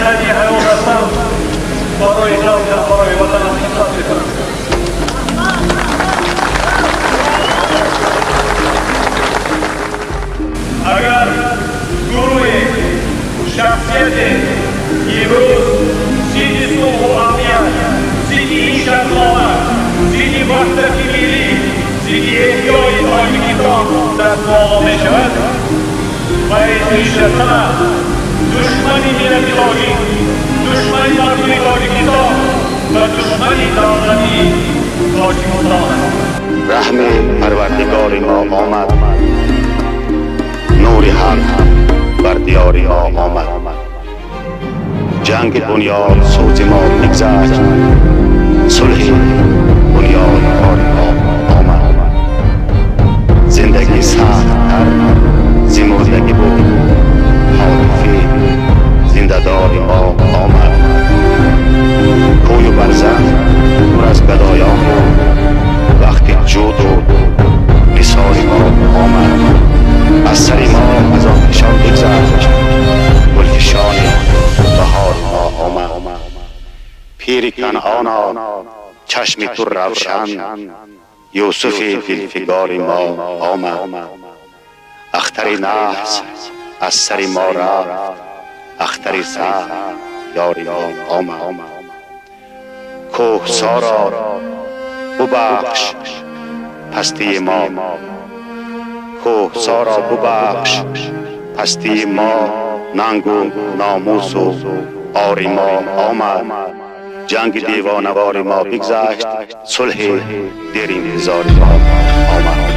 қайди ҳаёт ҳастам, барои халқам, барои ватанам хизмат мекунам. Агар гурӯҳе, шахсияте имрӯз зидди сулҳу амният, зидди ин шартнома, зидди ваҳдати миллӣ, зидди эҳёи Тоҷикистон даст боло мешавад, ва пеш аз ҳама душмани миллати тоҷик, душмани мардуми Тоҷикистон ва душмани давлати Тоҷикистон аст. Раҳми Парвардигори мо омад, нури ҳақ бар диёри мо омад. Ҷанги бунёд сӯзи мо бигзашт, сулҳи бунёдкори мо омад. Зиндагӣ сахттар зи мурдагӣ буд, ҳотифи зиндадори мо омад. Кӯю барзах пур аз гадоён буд, вақти ҷуду нисори мо омад. Аз сари мо аз он фишон бигзашт, гулфишони баҳори мо омад. Пири Канъоно, чашми ту равшан, Юсуфи дилфигори мо омад. Ахтари наҳс аз сари мо рафт, ахтари сахт ёри мо омад. Кӯҳсоро бубахш пастии мо, кӯҳсоро бубахш пастии мо, нангу номусу ори мо омад. Ҷанги девонавори мо бигзашт, сулҳи деринтизори мо омад.